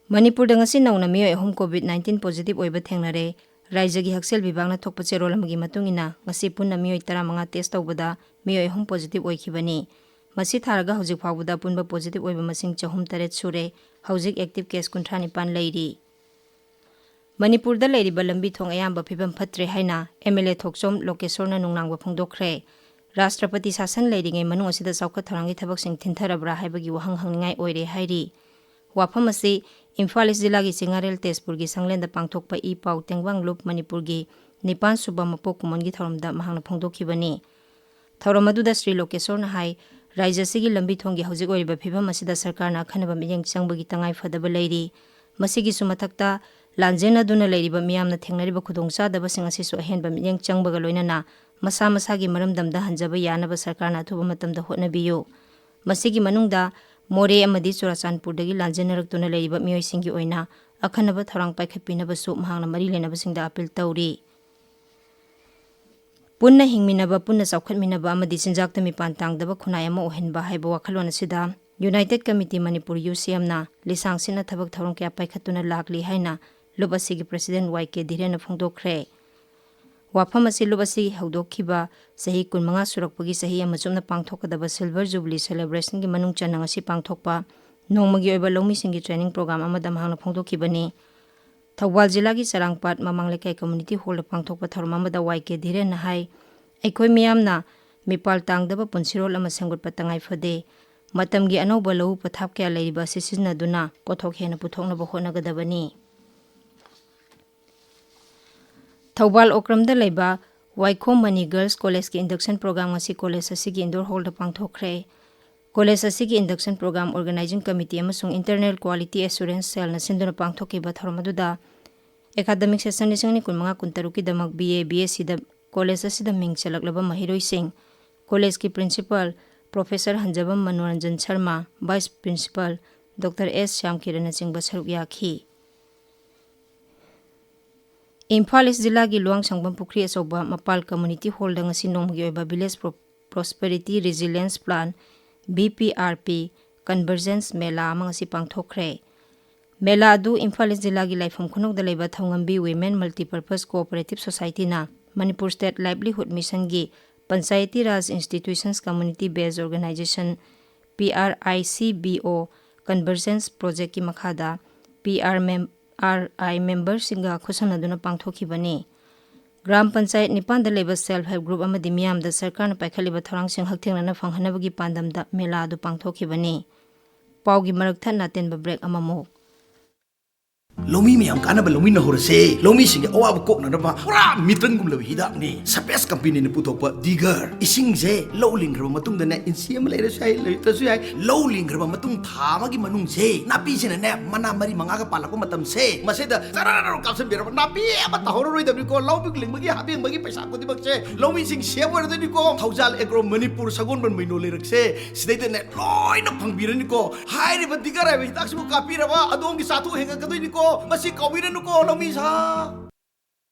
ꯃꯅꯤꯄꯨꯔꯗ ꯉꯁꯤ ꯅꯧꯅ ꯃꯤꯑꯣꯏ ꯑꯍꯨꯝ COVID nineteen positive ꯑꯣꯏꯕ ꯊꯦꯡꯅꯔꯦ꯫ ꯔꯥꯏꯖ꯭ꯌꯒꯤ ꯍꯛꯁꯦꯜ ꯕꯤꯚꯥꯒꯅ ꯊꯣꯛꯄ ꯆꯦꯔꯣꯜ ꯑꯃꯒꯤ ꯃꯇꯨꯡ ꯏꯟꯅ, ꯉꯁꯤ ꯄꯨꯟꯅ ꯃꯤꯑꯣꯏ ꯇꯔꯥꯃꯉꯥ test ꯇꯧꯕꯗ ꯃꯤꯑꯣꯏ ꯑꯍꯨꯝ positive ꯑꯣꯏꯈꯤꯕꯅꯤ꯫ ꯃꯁꯤ ꯊꯥꯔꯒ ꯍꯧꯖꯤꯛ ꯐꯥꯎꯕꯗ ꯑꯄꯨꯟꯕ positive ꯑꯣꯏꯕ ꯃꯁꯤꯡ ꯆꯍꯨꯝ ꯇꯔꯦꯠ ꯁꯨꯔꯦ꯫ ꯍꯧꯖꯤꯛ active case ꯀꯨꯟꯊ꯭ꯔꯥ ꯅꯤꯄꯥꯟ ꯂꯩꯔꯤ꯫ ꯃꯅꯤꯄꯨꯔꯗ ꯂꯩꯔꯤꯕ ꯂꯝꯕꯤ ꯊꯣꯡ ꯑꯌꯥꯝꯕ ꯐꯤꯕꯝ ꯐꯠꯇ꯭ꯔꯦ ꯍꯥꯏꯅ MLA ꯊꯣꯛꯆꯣꯝ ꯂꯣꯀꯦꯁꯣꯔꯅ ꯅꯨꯡꯅꯥꯡꯕ ꯐꯣꯡꯗꯣꯛꯈ꯭ꯔꯦ꯫ ꯔꯥꯁꯇ꯭ꯔꯄꯇꯤ ꯁꯥꯁꯟ ꯂꯩꯔꯤꯉꯩ ꯃꯅꯨꯡ ꯑꯁꯤꯗ ꯆꯥꯎꯈꯠ ꯊꯧꯔꯥꯡꯒꯤ ꯊꯕꯛꯁꯤꯡ ꯊꯤꯟꯊꯔꯕ꯭ꯔꯥ ꯍꯥꯏꯕꯒꯤ ꯋꯥꯍꯪ ꯍꯪꯅꯤꯡꯉꯥꯏ ꯑꯣꯏꯔꯦ ꯍꯥꯏꯔꯤ꯫ ꯋꯥꯐꯝ ꯑꯁꯤ ꯏꯝꯐꯥꯜ ꯏꯁ ꯖꯤꯂꯥꯒꯤ ꯆꯤꯡꯉꯥꯔꯦꯜ ꯇꯦꯖꯄꯨꯔꯒꯤ ꯁꯪꯂꯦꯟꯗ ꯄꯥꯡꯊꯣꯛꯄ ꯏ ꯄꯥꯎ ꯇꯦꯡꯕꯥꯡ ꯂꯨꯞ ꯃꯅꯤꯄꯨꯔꯒꯤ ꯅꯤꯄꯥꯟ ꯁꯨꯕ ꯃꯄꯣꯛ ꯀꯨꯝꯑꯣꯟꯒꯤ ꯊꯧꯔꯝꯗ ꯃꯍꯥꯛꯅ ꯐꯣꯡꯗꯣꯛꯈꯤꯕꯅꯤ꯫ ꯊꯧꯔꯝ ꯑꯗꯨꯗ ꯁ꯭ꯔꯤ ꯂꯣꯀꯦꯁꯣꯔꯅ ꯍꯥꯏ, ꯔꯥꯏꯖ꯭ꯌ ꯑꯁꯤꯒꯤ ꯂꯝꯕꯤ ꯊꯣꯡꯒꯤ ꯍꯧꯖꯤꯛ ꯑꯣꯏꯔꯤꯕ ꯐꯤꯕꯝ ꯑꯁꯤꯗ ꯁꯔꯀꯥꯔꯅ ꯑꯈꯟꯅꯕ ꯃꯤꯠꯌꯦꯡ ꯆꯪꯕꯒꯤ ꯇꯉꯥꯏ ꯐꯗꯕ ꯂꯩꯔꯤ꯫ ꯃꯁꯤꯒꯤꯁꯨ ꯃꯊꯛꯇ, ꯂꯥꯟꯖꯦꯟꯅꯗꯨꯅ ꯂꯩꯔꯤꯕ ꯃꯤꯌꯥꯝꯅ ꯊꯦꯡꯅꯔꯤꯕ ꯈꯨꯗꯣꯡꯆꯥꯗꯕꯁꯤꯡ ꯑꯁꯤꯁꯨ ꯑꯍꯦꯟꯕ ꯃꯤꯠꯌꯦꯡ ꯆꯪꯕꯒ ꯂꯣꯏꯅꯅ ꯃꯁꯥ ꯃꯁꯥꯒꯤ ꯃꯔꯝꯗꯝꯗ ꯍꯟꯖꯕ ꯌꯥꯅꯕ ꯁꯔꯀꯥꯔꯅ ꯑꯊꯨꯕ ꯃꯇꯝꯗ ꯍꯣꯠꯅꯕꯤꯌꯨ꯫ ꯃꯁꯤꯒꯤ ꯃꯅꯨꯡꯗ ꯃꯣꯔꯦ ꯑꯃꯗꯤ ꯆꯨꯔꯥꯆꯥꯟꯄꯨꯔꯗꯒꯤ ꯂꯥꯟꯖꯦꯟꯅꯔꯛꯇꯨꯅ ꯂꯩꯔꯤꯕ ꯃꯤꯑꯣꯏꯁꯤꯡꯒꯤ ꯑꯣꯏꯅ ꯑꯈꯟꯅꯕ ꯊꯧꯔꯥꯡ ꯄꯥꯏꯈꯠꯄꯤꯅꯕꯁꯨ ꯃꯍꯥꯛꯅ ꯃꯔꯤ ꯂꯩꯅꯕꯁꯤꯡꯗ ꯑꯥꯄꯤꯜ ꯇꯧꯔꯤ꯫ ꯄꯨꯟꯅ ꯍꯤꯡꯃꯤꯟꯅꯕ, ꯄꯨꯟꯅ ꯆꯥꯎꯈꯠꯃꯤꯟꯅꯕ ꯑꯃꯗꯤ ꯆꯤꯟꯖꯥꯛꯇ ꯃꯤꯄꯥꯟ ꯇꯥꯡꯗꯕ ꯈꯨꯟꯅꯥꯏ ꯑꯃ ꯑꯣꯏꯍꯟꯕ ꯍꯥꯏꯕ ꯋꯥꯈꯜꯂꯣꯟ ꯑꯁꯤꯗ United Committee Manipur, ꯌꯨ ꯁꯤ ꯑꯦꯝꯅ ꯂꯤꯁꯥꯡ ꯁꯤꯠꯅ ꯊꯕꯛ ꯊꯧꯔꯝ ꯀꯌꯥ ꯄꯥꯏꯈꯠꯇꯨꯅ ꯂꯥꯛꯂꯤ ꯍꯥꯏꯅ ꯂꯨꯞ ꯑꯁꯤꯒꯤ President ꯋꯥꯏ ꯀꯦ ꯙꯤꯔꯦꯟꯅ ꯐꯣꯡꯗꯣꯛꯈ꯭ꯔꯦ꯫ ꯋꯥꯐꯝ ꯑꯁꯤ ꯂꯨꯞ ꯑꯁꯤ ꯍꯧꯗꯣꯛꯈꯤꯕ ꯆꯍꯤ ꯀꯨꯟꯃꯉꯥ ꯁꯨꯔꯛꯄꯒꯤ ꯆꯍꯤ ꯑꯃ ꯆꯨꯞꯅ ꯄꯥꯡꯊꯣꯛꯀꯗꯕ Silver Jubilee celebrationꯒꯤ ꯃꯅꯨꯡ ꯆꯟꯅ ꯉꯁꯤ ꯄꯥꯡꯊꯣꯛꯄ ꯅꯣꯡꯃꯒꯤ ꯑꯣꯏꯕ ꯂꯧꯃꯤꯁꯤꯡꯒꯤ training program ꯑꯃꯗ ꯃꯍꯥꯛꯅ ꯐꯣꯡꯗꯣꯛꯈꯤꯕꯅꯤ꯫ ꯊꯧꯕꯥꯜ ꯖꯤꯂꯥꯒꯤ ꯆꯔꯥꯡꯄꯥꯠ ꯃꯃꯥꯡ ꯂꯩꯀꯥꯏ community hallꯗ ꯄꯥꯡꯊꯣꯛꯄ ꯊꯧꯔꯝ ꯑꯃꯗ ꯋꯥꯏ ꯀꯦ ꯙꯤꯔꯦꯟꯅ ꯍꯥꯏ, ꯑꯩꯈꯣꯏ ꯃꯤꯌꯥꯝꯅ ꯃꯤꯄꯥꯜ ꯇꯥꯡꯗꯕ ꯄꯨꯟꯁꯤꯔꯣꯜ ꯑꯃ ꯁꯦꯝꯒꯠꯄ ꯇꯉꯥꯏ ꯐꯗꯦ꯫ ꯃꯇꯝꯒꯤ ꯑꯅꯧꯕ ꯂꯧꯎ ꯄꯊꯥꯞ ꯀꯌꯥ ꯂꯩꯔꯤꯕ ꯑꯁꯤ ꯁꯤꯖꯤꯟꯅꯗꯨꯅ ꯄꯣꯠꯊꯣꯛ ꯍꯦꯟꯅ ꯄꯨꯊꯣꯛꯅꯕ ꯍꯣꯠꯅꯒꯗꯕꯅꯤ꯫ ꯊꯧꯕꯥꯜ ꯑꯣꯀ꯭ꯔꯝꯗ ꯂꯩꯕ ꯋꯥꯏꯈꯣꯝ ꯃꯅꯤ Girls Collegeꯀꯤ induction program ꯉꯁꯤ college ꯑꯁꯤꯒꯤ indoor hallꯗ ꯄꯥꯡꯊꯣꯛꯈ꯭ꯔꯦ꯫ College ꯑꯁꯤꯒꯤ induction program organizing committee ꯑꯃꯁꯨꯡ Internal Quality Assurance Cellꯅ ꯁꯤꯟꯗꯨꯅ ꯄꯥꯡꯊꯣꯛꯈꯤꯕ ꯊꯧꯔꯝ ꯑꯗꯨꯗ academic session ꯂꯤꯁꯤꯡ ꯑꯅꯤ ꯀꯨꯟꯃꯉꯥ ꯀꯨꯟꯇꯔꯨꯛꯀꯤꯗꯃꯛ B A, B S Cꯗ college ꯑꯁꯤꯗ ꯃꯤꯡ ꯆꯜꯂꯛꯂꯕ ꯃꯍꯩꯔꯣꯏꯁꯤꯡ, collegeꯀꯤ principal Professor ꯍꯟꯖꯕꯝ Manoranjan Sharma, vice principal Doctor S Shyam ꯀꯤꯔꯟꯅꯆꯤꯡꯕ ꯁꯔꯨꯛ ꯌꯥꯈꯤ꯫ ꯏꯝꯐꯥꯜ ꯏꯁ ꯖꯤꯂꯥꯒꯤ ꯂꯨꯋꯥꯡꯁꯪꯕꯝ ꯄꯨꯈ꯭ꯔꯤ ꯑꯆꯧꯕ ꯃꯄꯥꯜ community hallꯗ ꯉꯁꯤ ꯅꯣꯡꯃꯒꯤ ꯑꯣꯏꯕ Village Pro-, Prosperity Resilience Plan, V P R P, Convergence ꯃꯦꯂꯥ ꯑꯃ ꯉꯁꯤ ꯄꯥꯡꯊꯣꯛꯈ꯭ꯔꯦ꯫ ꯃꯦꯂꯥ ꯑꯗꯨ ꯏꯝꯐꯥꯜ ꯏꯁ ꯖꯤꯂꯥꯒꯤ ꯂꯥꯏꯐꯝ ꯈꯨꯅꯧꯗ ꯂꯩꯕ ꯊꯧꯉꯝꯕꯤ Women Multipurpose Cooperative Societyꯅ Manipur State Livelihood Missionꯒꯤ Panchayati Raj Institutions Community Based Organization, P R I C B O, Convergence Projectꯀꯤ ꯃꯈꯥꯗ P R mem-, R I memberꯁꯤꯡꯒ ꯈꯨꯠꯁꯝꯅꯗꯨꯅ ꯄꯥꯡꯊꯣꯛꯈꯤꯕꯅꯤ꯫ ꯒ꯭ꯔꯥꯝ ꯄꯟꯆꯥꯌꯠ ꯅꯤꯄꯥꯟꯗ ꯂꯩꯕ self help group ꯑꯃꯗꯤ ꯃꯤꯌꯥꯝꯗ ꯁꯔꯀꯥꯔꯅ ꯄꯥꯏꯈꯠꯂꯤꯕ ꯊꯧꯔꯥꯡꯁꯤꯡ ꯍꯛꯊꯦꯡꯅꯅ ꯐꯪꯍꯟꯅꯕꯒꯤ ꯄꯥꯟꯗꯝꯗ ꯃꯦꯂꯥ ꯑꯗꯨ ꯄꯥꯡꯊꯣꯛꯈꯤꯕꯅꯤ꯫ ꯄꯥꯎꯒꯤ ꯃꯔꯛ ꯊꯠꯅ ꯑꯇꯦꯟꯕ break ꯑꯃꯃꯨꯛ꯫ ꯂꯧꯃꯤ ꯃꯌꯥꯝ ꯀꯥꯟꯅꯕ ꯂꯧꯃꯤꯟꯅꯍꯧꯔꯁꯦ꯫ ꯂꯧꯃꯤꯁꯤꯡꯒꯤ ꯑꯋꯥꯕ ꯀꯣꯛꯅꯅꯕ ꯄꯨꯔꯥ ꯃꯤꯇꯟꯒꯨꯝꯂꯕ ꯍꯤꯗꯥꯛꯅꯤ ꯁꯄꯦꯁ ꯀꯝꯄꯦꯅꯤꯅ ꯄꯨꯊꯣꯛꯄ ꯗꯤꯒꯔ꯫ ꯏꯁꯤꯡꯁꯦ ꯂꯧ ꯂꯤꯡꯈ꯭ꯔꯕ ꯃꯇꯨꯡꯗꯅꯦ, ꯏꯟꯆꯤ ꯑꯃ ꯂꯩꯔꯁꯨ ꯌꯥꯏ, ꯂꯩꯇ꯭ꯔꯁꯨ ꯌꯥꯏ, ꯂꯧ ꯂꯤꯡꯈ꯭ꯔꯕ ꯃꯇꯨꯡ ꯊꯥ ꯑꯃꯒꯤ ꯃꯅꯨꯡꯁꯦ ꯅꯥꯄꯤꯁꯤꯅꯅꯦ ꯃꯅꯥ ꯃꯔꯤ ꯃꯉꯥꯒ ꯄꯥꯜꯂꯛꯄ ꯃꯇꯝꯁꯦ, ꯃꯁꯤꯗ ꯆꯔꯥꯔ ꯀꯥꯞꯁꯤꯟꯕꯤꯔꯕ ꯅꯥꯄꯤ ꯑꯃ ꯇꯧꯍꯧꯔꯔꯣꯏꯗꯕꯅꯤꯀꯣ꯫ ꯂꯧ ꯂꯤꯡꯕꯒꯤ ꯍꯥꯕꯦꯡꯕꯒꯤ ꯄꯩꯁꯥ ꯈꯨꯗꯤꯡꯃꯛꯁꯦ ꯂꯧꯃꯤꯁꯤꯡ ꯁꯦꯞ ꯑꯣꯏꯔꯗꯣꯏꯅꯤꯀꯣ꯫ ꯊꯧꯖꯥꯜ ꯑꯦꯒ꯭ꯔꯣ ꯃꯅꯤꯄꯨꯔ ꯁꯒꯣꯜꯕꯟ ꯃꯩꯅꯣ ꯂꯩꯔꯛꯁꯦ ꯁꯤꯗꯩꯗꯅꯦ ꯂꯣꯏꯅ ꯐꯪꯕꯤꯔꯅꯤꯀꯣ꯫ ꯍꯥꯏꯔꯤꯕ ꯗꯤꯒꯔ ꯍꯥꯏꯕ ꯍꯤꯗꯥꯛꯁꯤꯕꯨ ꯀꯥꯞꯄꯤꯔꯕ ꯑꯗꯣꯝꯒꯤ ꯆꯥꯊꯣꯛ ꯍꯦꯟꯒꯠꯀꯗꯣꯏꯅꯤꯀꯣ꯫ ꯃꯁꯤ ꯀꯥꯎꯕꯤꯔꯅꯨꯀꯣ, ꯂꯧꯃꯤ ꯁꯥ꯫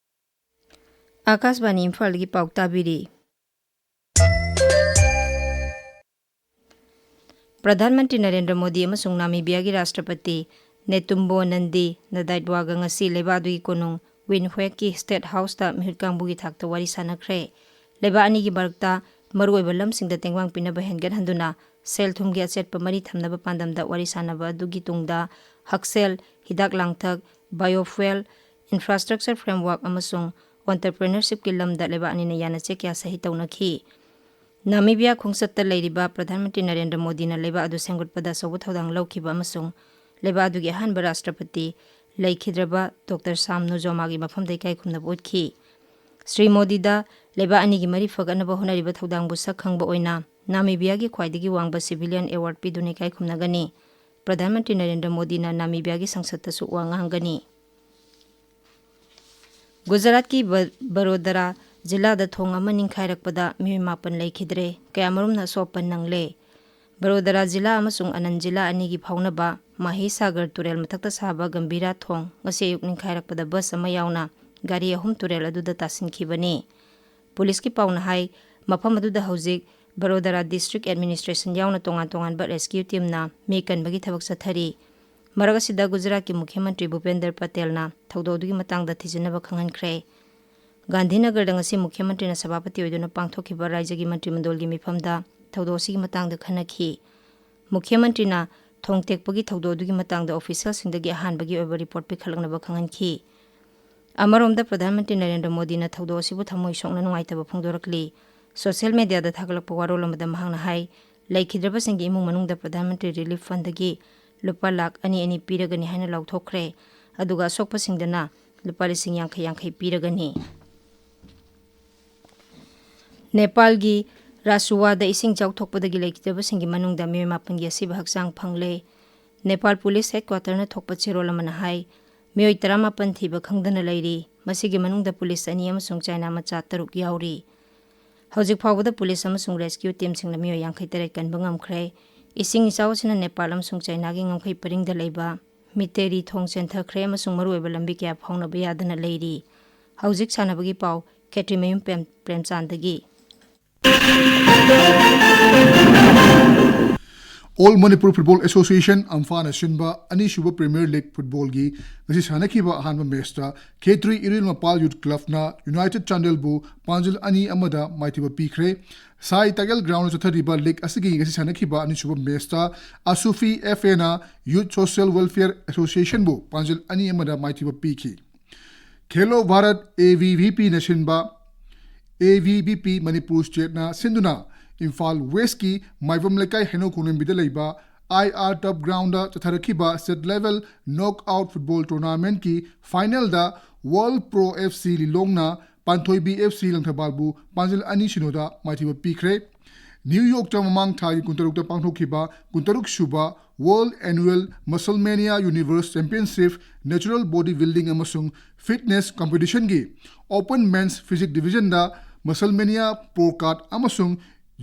ꯑꯥꯀꯥꯁꯕꯥꯅꯤ ꯏꯝꯐꯥꯜꯗꯒꯤ ꯄꯥꯎ ꯇꯥꯕꯤꯔꯤ꯫ ꯄ꯭ꯔꯙꯥꯟ ꯃꯟꯇ꯭ꯔꯤ ꯅꯔꯦꯟꯗ꯭ꯔ ꯃꯣꯗꯤ ꯑꯃꯁꯨꯡ ꯅꯥꯃꯤꯕꯤꯌꯥꯒꯤ ꯔꯥꯁꯇ꯭ꯔꯄꯇꯤ ꯅꯦꯇꯨꯝꯕꯣ ꯅꯟꯗꯤ ꯅꯗꯥꯏꯠꯋꯥꯒ ꯉꯁꯤ ꯂꯩꯕꯥꯛ ꯑꯗꯨꯒꯤ ꯀꯣꯅꯨꯡ ꯋꯤꯟꯍ꯭ꯋꯦꯛꯀꯤ ꯁ꯭ꯇꯦꯠ ꯍꯥꯎꯁꯇ ꯃꯤꯍꯨꯠ ꯀꯥꯡꯕꯨꯒꯤ ꯊꯥꯛꯇ ꯋꯥꯔꯤ ꯁꯥꯟꯅꯈ꯭ꯔꯦ꯫ ꯂꯩꯕꯥꯛ ꯑꯅꯤꯒꯤ ꯃꯔꯛꯇ ꯃꯔꯨꯑꯣꯏꯕ ꯂꯝꯁꯤꯡꯗ ꯇꯦꯡꯕꯥꯡ ꯄꯤꯅꯕ ꯍꯦꯟꯒꯠꯍꯟꯗꯨꯅ ꯁꯦꯜ ꯊꯨꯝꯒꯤ ꯑꯆꯦꯠꯄ ꯃꯔꯤ ꯊꯝꯅꯕ ꯄꯥꯟꯗꯝꯗ ꯋꯥꯔꯤ ꯁꯥꯟꯅꯕ ꯑꯗꯨꯒꯤ ꯇꯨꯡꯗ ꯍꯛꯁꯦꯜ, ꯍꯤꯗꯥꯛ ꯂꯥꯡꯊꯛ, ꯕꯥꯏꯑꯣꯐ꯭ꯌꯨꯑꯦꯜ, ꯏꯟꯐ꯭ꯔꯥꯁ꯭ꯇ꯭ꯔꯛꯆꯔ ꯐ꯭ꯔꯦꯝꯋꯥꯔꯛ ꯑꯃꯁꯨꯡ ꯑꯣꯟꯇꯔꯄ꯭ꯔꯤꯅꯔꯁꯤꯞꯀꯤ ꯂꯝꯗ ꯂꯩꯕꯥꯛ ꯑꯅꯤꯅ ꯌꯥꯅꯆꯦ ꯀꯌꯥ ꯁꯍꯤ ꯇꯧꯅꯈꯤ꯫ ꯅꯥꯃꯤꯕꯤꯌꯥ ꯈꯣꯡꯆꯠꯇ ꯂꯩꯔꯤꯕ ꯄ꯭ꯔꯙꯥꯟ ꯃꯟꯇ꯭ꯔꯤ ꯅꯔꯦꯟꯗ꯭ꯔ ꯃꯣꯗꯤꯅ ꯂꯩꯕꯥꯛ ꯑꯗꯨ ꯁꯦꯝꯒꯠꯄꯗ ꯑꯆꯧꯕ ꯊꯧꯗꯥꯡ ꯂꯧꯈꯤꯕ ꯑꯃꯁꯨꯡ ꯂꯩꯕꯥꯛ ꯑꯗꯨꯒꯤ ꯑꯍꯥꯟꯕ ꯔꯥꯁꯇ꯭ꯔꯄꯇꯤ ꯂꯩꯈꯤꯗ꯭ꯔꯕ ꯗꯣꯛꯇꯔ ꯁꯥꯝ ꯅꯨꯖꯣꯃꯥꯒꯤ ꯃꯐꯝꯗ ꯏꯀꯥꯏ ꯈꯨꯝꯅꯕ ꯎꯠꯈꯤ꯫ ꯁ꯭ꯔꯤ ꯃꯣꯗꯤꯗ ꯂꯩꯕꯥꯛ ꯑꯅꯤꯒꯤ ꯃꯔꯤ ꯐꯒꯠꯅꯕ ꯍꯣꯠꯅꯔꯤꯕ ꯊꯧꯗꯥꯡꯕꯨ ꯁꯛ ꯈꯪꯕ ꯑꯣꯏꯅ ꯅꯥꯃꯤꯕꯤꯌꯥꯒꯤ ꯈ꯭ꯋꯥꯏꯗꯒꯤ ꯋꯥꯡꯕ ꯁꯤꯚꯤꯂꯤꯌꯟ ꯑꯦꯋꯥꯔꯗ ꯄꯤꯗꯨꯅ ꯏꯀꯥꯏ ꯈꯨꯝꯅꯒꯅꯤ꯫ ꯄ꯭ꯔꯙꯥꯟ ꯃꯟꯇ꯭ꯔꯤ ꯅꯔꯦꯟꯗ꯭ꯔ ꯃꯣꯗꯤꯅ ꯅꯥꯃꯤꯕꯤꯌꯥꯒꯤ ꯁꯪꯁꯠꯇꯁꯨ ꯋꯥ ꯉꯥꯡꯒꯅꯤ꯫ ꯒꯨꯖꯔꯥꯠꯀꯤ ꯕ-, ꯕꯔꯣꯗꯔꯥ ꯖꯤꯂꯥꯗ ꯊꯣꯡ ꯑꯃ ꯅꯤꯡꯈꯥꯏꯔꯛꯄꯗ ꯃꯤꯑꯣꯏ ꯃꯥꯄꯟ ꯂꯩꯈꯤꯗ꯭ꯔꯦ, ꯀꯌꯥꯃꯔꯨꯝꯅ ꯑꯁꯣꯛ ꯑꯄꯟ ꯅꯪꯂꯦ꯫ ꯕꯔꯣꯗꯔꯥ ꯖꯤꯂꯥ ꯑꯃꯁꯨꯡ ꯑꯅꯟ ꯖꯤꯂꯥ ꯑꯅꯤꯒꯤ ꯐꯥꯎꯅꯕ ꯃꯍꯤꯁꯥꯒꯔ ꯇꯨꯔꯦꯜ ꯃꯊꯛꯇ ꯁꯥꯕ ꯒꯝꯚꯤꯔꯥ ꯊꯣꯡ ꯉꯁꯤ ꯑꯌꯨꯛ ꯅꯤꯡꯈꯥꯏꯔꯛꯄꯗ ꯕꯁ ꯑꯃ ꯌꯥꯎꯅ ꯒꯥꯔꯤ ꯑꯍꯨꯝ ꯇꯨꯔꯦꯜ ꯑꯗꯨꯗ ꯇꯥꯁꯤꯟꯈꯤꯕꯅꯤ꯫ ꯄꯨꯂꯤꯁꯀꯤ ꯄꯥꯎꯅ ꯍꯥꯏ, ꯃꯐꯝ ꯑꯗꯨꯗ ꯍꯧꯖꯤꯛ ꯕꯔꯣꯗꯔꯥ ꯗꯤꯁꯇ꯭ꯔꯤꯛ ꯑꯦꯗꯃꯤꯅꯤꯁꯇ꯭ꯔꯦꯁꯟ ꯌꯥꯎꯅ ꯇꯣꯉꯥꯟ ꯇꯣꯉꯥꯟꯕ ꯔꯦꯁꯀ꯭ꯌꯨ ꯇꯤꯝꯅ ꯃꯤ ꯀꯟꯕꯒꯤ ꯊꯕꯛ ꯆꯠꯊꯔꯤ꯫ ꯃꯔꯛ ꯑꯁꯤꯗ ꯒꯨꯖꯔꯥꯠꯀꯤ ꯃꯨꯈ꯭ꯌ ꯃꯟꯇ꯭ꯔꯤ ꯚꯨꯄꯦꯟꯗꯔ ꯄꯇꯦꯜꯅ ꯊꯧꯗꯣꯛ ꯑꯗꯨꯒꯤ ꯃꯇꯥꯡꯗ ꯊꯤꯖꯤꯟꯅꯕ ꯈꯪꯍꯟꯈ꯭ꯔꯦ꯫ ꯒꯥꯟꯙꯤꯅꯒꯔꯗ ꯉꯁꯤ ꯃꯨꯈ꯭ꯌ ꯃꯟꯇ꯭ꯔꯤꯅ ꯁꯚꯥꯄꯇꯤ ꯑꯣꯏꯗꯨꯅ ꯄꯥꯡꯊꯣꯛꯈꯤꯕ ꯔꯥꯖ꯭ꯌꯒꯤ ꯃꯟꯇ꯭ꯔꯤ ꯃꯟꯗꯜꯒꯤ ꯃꯤꯐꯝꯗ ꯊꯧꯗꯣꯛ ꯑꯁꯤꯒꯤ ꯃꯇꯥꯡꯗ ꯈꯟꯅꯈꯤ꯫ ꯃꯨꯈ꯭ꯌ ꯃꯟꯇ꯭ꯔꯤꯅ ꯊꯣꯡ ꯇꯦꯛꯄꯒꯤ ꯊꯧꯗꯣꯛ ꯑꯗꯨꯒꯤ ꯃꯇꯥꯡꯗ ꯑꯣꯐꯤꯁꯤꯌꯦꯜꯁꯤꯡꯗꯒꯤ ꯑꯍꯥꯟꯕꯒꯤ ꯑꯣꯏꯕ ꯔꯤꯄꯣꯔꯠ ꯄꯤꯈꯠꯂꯛꯅꯕ ꯈꯪꯍꯟꯈꯤ꯫ ꯑꯃꯔꯣꯝꯗ, ꯄ꯭ꯔꯙꯥꯟ ꯃꯟꯇ꯭ꯔꯤ ꯅꯔꯦꯟꯗ꯭ꯔ ꯃꯣꯗꯤꯅ ꯊꯧꯗꯣꯛ ꯑꯁꯤꯕꯨ ꯊꯃꯣꯏ ꯁꯣꯛꯅ ꯅꯨꯡꯉꯥꯏꯇꯕ ꯐꯣꯡꯗꯣꯔꯛꯂꯤ꯫ ꯁꯣꯁꯤꯌꯦꯜ ꯃꯤꯗꯤꯌꯥꯗ ꯊꯥꯒꯠꯂꯛꯄ ꯋꯥꯔꯣꯜ ꯑꯃꯗ ꯃꯍꯥꯛꯅ ꯍꯥꯏ, ꯂꯩꯈꯤꯗ꯭ꯔꯕꯁꯤꯡꯒꯤ ꯏꯃꯨꯡ ꯃꯅꯨꯡꯗ ꯄ꯭ꯔꯙꯥꯟ ꯃꯟꯇ꯭ꯔꯤ ꯔꯤꯂꯤꯐ ꯐꯟꯗꯒꯤ ꯂꯨꯄꯥ ꯂꯥꯈ ꯑꯅꯤ ꯑꯅꯤ ꯄꯤꯔꯒꯅꯤ ꯍꯥꯏꯅ ꯂꯥꯎꯊꯣꯛꯈ꯭ꯔꯦ꯫ ꯑꯗꯨꯒ ꯑꯁꯣꯛꯄꯁꯤꯡꯗꯅ ꯂꯨꯄꯥ ꯂꯤꯁꯤꯡ ꯌꯥꯡꯈꯩ ꯌꯥꯡꯈꯩ ꯄꯤꯔꯒꯅꯤ꯫ ꯅꯦꯄꯥꯜꯒꯤ ꯔꯥꯁꯨꯋꯥꯗ ꯏꯁꯤꯡ ꯏꯆꯥꯎ ꯊꯣꯛꯄꯗꯒꯤ ꯂꯩꯈꯤꯗꯕꯁꯤꯡꯒꯤ ꯃꯅꯨꯡꯗ ꯃꯤꯑꯣꯏ ꯃꯥꯄꯟꯒꯤ ꯑꯁꯤꯕ ꯍꯛꯆꯥꯡ ꯐꯪꯂꯦ꯫ ꯅꯦꯄꯥꯜ ꯄꯨꯂꯤꯁ ꯍꯦꯗꯀ꯭ꯋꯥꯇꯔꯅ ꯊꯣꯛꯄ ꯆꯦꯔꯣꯜ ꯑꯃꯅ ꯍꯥꯏ, ꯃꯤꯑꯣꯏ ꯇꯔꯥꯃꯥꯄꯟ ꯊꯤꯕ ꯈꯪꯗꯅ ꯂꯩꯔꯤ꯫ ꯃꯁꯤꯒꯤ ꯃꯅꯨꯡꯗ ꯄꯨꯂꯤꯁ ꯑꯅꯤ ꯑꯃꯁꯨꯡ ꯆꯥꯏꯅꯥ ꯃꯆꯥ ꯇꯔꯨꯛ ꯌꯥꯎꯔꯤ꯫ ꯍꯧꯖꯤꯛ ꯐꯥꯎꯕꯗ ꯄꯨꯂꯤꯁ ꯑꯃꯁꯨꯡ ꯔꯦꯁꯀ꯭ꯌꯨ ꯇꯤꯝꯁꯤꯡꯅ ꯃꯤꯑꯣꯏ ꯌꯥꯡꯈꯩ ꯇꯔꯦꯠ ꯀꯟꯕ ꯉꯝꯈ꯭ꯔꯦ꯫ ꯏꯁꯤꯡ ꯏꯆꯥꯎ ꯑꯁꯤꯅ ꯅꯦꯄꯥꯜ ꯑꯃꯁꯨꯡ ꯆꯥꯏꯅꯥꯒꯤ ꯉꯝꯈꯩ ꯄꯔꯤꯡꯗ ꯂꯩꯕ ꯃꯤꯇꯦꯔꯤ ꯊꯣꯡ ꯆꯦꯟꯊꯈ꯭ꯔꯦ ꯑꯃꯁꯨꯡ ꯃꯔꯨꯑꯣꯏꯕ ꯂꯝꯕꯤ ꯀꯌꯥ ꯐꯥꯎꯅꯕ ꯌꯥꯗꯅ ꯂꯩꯔꯤ꯫ ꯍꯧꯖꯤꯛ ꯁꯥꯟꯅꯕꯒꯤ ꯄꯥꯎ, ꯈꯦꯇ꯭ꯔꯤꯃꯌꯨꯝ Prem-, ꯄ꯭ꯔꯦꯝꯆꯥꯟꯗꯒꯤ꯫ All Manipur Football Association, ꯑꯝꯐꯥꯅ ꯁꯤꯟꯕ ꯑꯅꯤꯁꯨꯕ ꯄ꯭ꯔꯤꯃꯤꯌꯔ ꯂꯤꯒ ꯐꯨꯠꯕꯣꯜꯒꯤ ꯉꯁꯤ ꯁꯥꯟꯅꯈꯤꯕ ꯑꯍꯥꯟꯕ ꯃꯦꯆꯇ ꯈꯦꯇ꯭ꯔꯤ ꯏꯔꯤꯜ ꯃꯄꯥꯜ ꯌꯨꯠ ꯀ꯭ꯂꯕꯅ ꯌꯨꯅꯥꯏꯇꯦꯗ ꯆꯥꯟꯗꯦꯜꯕꯨ ꯄꯥꯟꯖꯤꯜ ꯑꯅꯤ ꯑꯃꯗ ꯃꯥꯏꯊꯤꯕ ꯄꯤꯈ꯭ꯔꯦ꯫ ꯁꯥꯏ ꯇꯥꯒꯦꯜ ꯒ꯭ꯔꯥꯎꯟꯗ ꯆꯠꯊꯔꯤꯕ ꯂꯤꯒ ꯑꯁꯤꯒꯤ ꯉꯁꯤ ꯁꯥꯟꯅꯈꯤꯕ ꯑꯅꯤꯁꯨꯕ ꯃꯦꯆꯇ ꯑꯁꯨꯐꯤ ꯑꯦꯐ ꯑꯦꯅ ꯌꯨꯠ ꯁꯣꯁꯤꯌꯦꯜ ꯋꯦꯜꯐꯤꯌꯔ ꯑꯦꯁꯣꯁꯤꯌꯦꯁꯟꯕꯨ ꯄꯥꯟꯖꯤꯜ ꯑꯅꯤ ꯑꯃꯗ ꯃꯥꯏꯊꯤꯕ ꯄꯤꯈꯤ꯫ Khelo Bharat A V V ꯄꯤꯅ ꯁꯤꯟꯕ, A V V P Manipur ꯁ꯭ꯇꯦꯠꯅ ꯁꯤꯟꯗꯨꯅ ꯏꯝꯐꯥꯜ ꯋꯦꯁꯀꯤ ꯃꯥꯏꯕꯝ ꯂꯩꯀꯥꯏ ꯍꯩꯅꯧ ꯈꯣꯡꯅꯨꯡꯕꯤꯗ ꯂꯩꯕ ꯑꯥꯏ ꯑꯥꯔ ꯇꯔꯐ ꯒ꯭ꯔꯥꯎꯟꯗ ꯆꯠꯊꯔꯛꯈꯤꯕ state level knockout football ꯇꯣꯔꯅꯥꯃꯦꯟꯠꯀꯤ ꯐꯥꯏꯅꯦꯜꯗ ꯋꯥꯔꯜꯗ ꯄ꯭ꯔꯣ ꯑꯦꯐ ꯁꯤ ꯂꯤꯂꯣꯡꯅ ꯄꯥꯟꯊꯣꯏꯕꯤ ꯑꯦꯐ ꯁꯤ ꯂꯪꯊꯕꯥꯜꯕꯨ ꯄꯥꯟꯖꯤꯜ ꯑꯅꯤ ꯁꯤꯅꯣꯗ ꯃꯥꯏꯊꯤꯕ ꯄꯤꯈ꯭ꯔꯦ꯫ ꯅ꯭ꯌꯨ ꯌꯣꯔꯛꯇ ꯃꯃꯥꯡ ꯊꯥꯒꯤ ꯀꯨꯟꯇꯔꯨꯛꯇ ꯄꯥꯡꯊꯣꯛꯈꯤꯕ ꯀꯨꯟꯇꯔꯨꯛ ꯁꯨꯕ World Annual Musclemania Universe Championship Natural Body Building ꯑꯃꯁꯨꯡ Fitness Competitionꯒꯤ Open Men's Physique Divisionꯗ Musclemania Pro Card ꯑꯃꯁꯨꯡ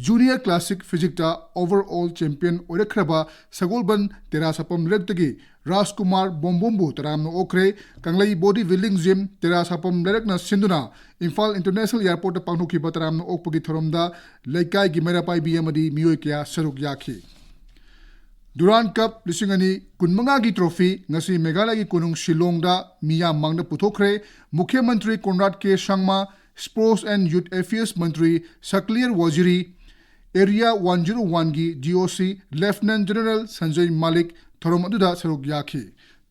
Junior Classic Physiqueꯇ Overall Champion ꯑꯣꯏꯔꯛꯈ꯭ꯔꯕ ꯁꯒꯣꯜꯕꯟ ꯇꯦꯔꯥ ꯁꯥꯄꯝ ꯂꯩꯔꯛꯇꯒꯤ ꯔꯥꯖꯀꯨꯃꯥꯔ ꯕꯣꯝꯕꯣꯝꯕꯨ ꯇꯔꯥꯝꯅ ꯑꯣꯛꯈ꯭ꯔꯦ꯫ ꯀꯪꯂꯩ Body Building Gym ꯇꯦꯔꯥ ꯁꯥꯄꯝ ꯂꯩꯔꯛꯅ ꯁꯤꯟꯗꯨꯅ ꯏꯝꯐꯥꯜ International Airportꯇ ꯄꯥꯡꯊꯣꯛꯈꯤꯕ ꯇꯔꯥꯝꯅ ꯑꯣꯛꯄꯒꯤ ꯊꯧꯔꯝꯗ ꯂꯩꯀꯥꯏꯒꯤ ꯃꯩꯔꯥ ꯄꯥꯏꯕꯤ ꯑꯃꯗꯤ ꯃꯤꯑꯣꯏ ꯀꯌꯥ ꯁꯔꯨꯛ ꯌꯥꯈꯤ꯫ ꯗꯨꯔꯥꯟ ꯀꯞ ꯂꯤꯁꯤꯡ ꯑꯅꯤ ꯀꯨꯟꯃꯉꯥꯒꯤ ꯇ꯭ꯔꯣꯐꯤ ꯉꯁꯤ ꯃꯦꯘꯥꯂꯌꯒꯤ ꯀꯣꯅꯨꯡ ꯁꯤꯂꯣꯡꯗ ꯃꯤꯌꯥꯝ ꯃꯥꯡꯗ ꯄꯨꯊꯣꯛꯈ꯭ꯔꯦ꯫ ꯃꯨꯈ꯭ꯌ ꯃꯟꯇ꯭ꯔꯤ ꯀꯣꯟꯔꯥꯗ ꯀꯦ ꯁꯪꯃꯥ, Sports and Youth Affairs Mantri ꯁꯛꯂꯤꯌꯔ ꯋꯥꯖꯤꯔꯤ, Area one zero oneꯒꯤ D O C Lieutenant General Sanjay ꯃꯥꯂꯤꯛ ꯊꯧꯔꯝ ꯑꯗꯨꯗ ꯁꯔꯨꯛ ꯌꯥꯈꯤ꯫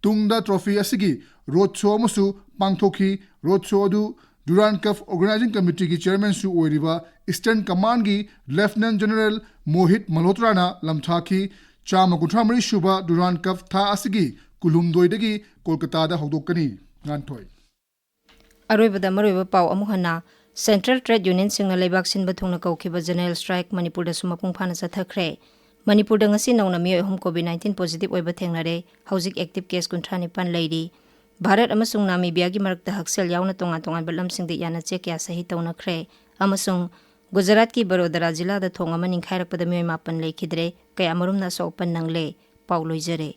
ꯇꯨꯡꯗ ꯇ꯭ꯔꯣꯐꯤ ꯑꯁꯤꯒꯤ ꯔꯣꯗ ꯁꯣ ꯑꯃꯁꯨ ꯄꯥꯡꯊꯣꯛꯈꯤ꯫ ꯔꯣꯗ ꯁꯣ ꯑꯗꯨ ꯗꯨꯔꯥꯟ ꯀꯞ ꯑꯣꯔꯒꯅꯥꯏꯖꯤꯡ ꯀꯃꯤꯇꯤꯒꯤ ꯆꯤꯌꯔꯃꯦꯟꯁꯨ ꯑꯣꯏꯔꯤꯕ ꯏꯁꯇꯔꯟ ꯀꯃꯥꯟꯒꯤ ꯂꯦꯐꯇꯤꯅꯦꯟ ꯖꯦꯅꯔꯦꯜ ꯃꯣꯍꯤꯠ ꯃꯜꯍꯣꯇ꯭ꯔꯥꯅ ꯂꯝꯊꯥꯈꯤ꯫ ꯆꯥꯝꯃ ꯀꯨꯟꯊ꯭ꯔꯥ ꯃꯔꯤ ꯁꯨꯕ ꯗꯨꯔꯥꯟ ꯀꯞ ꯊꯥ ꯑꯁꯤꯒꯤ ꯀꯨꯟꯍꯨꯝꯗꯣꯏꯗꯒꯤ ꯀꯣꯜꯀꯇꯥꯗ ꯍꯧꯗꯣꯛꯀꯅꯤ꯫ ꯉꯥꯟꯊꯣꯏ꯫ ꯑꯔꯣꯏꯕꯗ ꯃꯔꯨꯑꯣꯏꯕ ꯄꯥꯎ ꯑꯃꯨꯛ ꯍꯟꯅ꯫ Central Trade Unionꯁꯤꯡꯅ ꯂꯩꯕꯥꯛ ꯁꯤꯟꯕ ꯊꯨꯡꯅ ꯀꯧꯈꯤꯕ General Strike ꯃꯅꯤꯄꯨꯔꯗꯁꯨ ꯃꯄꯨꯡ ꯐꯥꯅ ꯆꯠꯊꯈ꯭ꯔꯦ꯫ ꯃꯅꯤꯄꯨꯔꯗ ꯉꯁꯤ ꯅꯧꯅ ꯃꯤꯑꯣꯏ ꯑꯍꯨꯝ COVID nineteen positive ꯑꯣꯏꯕ ꯊꯦꯡꯅꯔꯦ꯫ ꯍꯧꯖꯤꯛ active case ꯀꯨꯟꯊ꯭ꯔꯥ ꯅꯤꯄꯥꯟ ꯂꯩꯔꯤ꯫ ꯚꯥꯔꯠ ꯑꯃꯁꯨꯡ ꯅꯥꯃꯤꯕꯤꯌꯥꯒꯤ ꯃꯔꯛꯇ ꯍꯛꯁꯦꯜ ꯌꯥꯎꯅ ꯇꯣꯉꯥꯟ ꯇꯣꯉꯥꯟꯕ ꯂꯝꯁꯤꯡꯗ ꯌꯥꯅꯆꯦ ꯀꯌꯥ ꯁꯍꯤ ꯇꯧꯅꯈ꯭ꯔꯦ꯫ ꯑꯃꯁꯨꯡ ꯒꯨꯖꯔꯥꯠꯀꯤ ꯕꯔꯣꯗꯔꯥ ꯖꯤꯂꯥꯗ ꯊꯣꯡ ꯑꯃ ꯅꯤꯡꯈꯥꯏꯔꯛꯄꯗ ꯃꯤꯑꯣꯏ ꯃꯥꯄꯟ ꯂꯩꯈꯤꯗ꯭ꯔꯦ꯫ ꯀꯌꯥꯃꯔꯨꯝꯅ ꯑꯁꯣꯛ ꯑꯄꯟ ꯅꯪꯂꯦ꯫ ꯄꯥꯎ ꯂꯣꯏꯖꯔꯦ꯫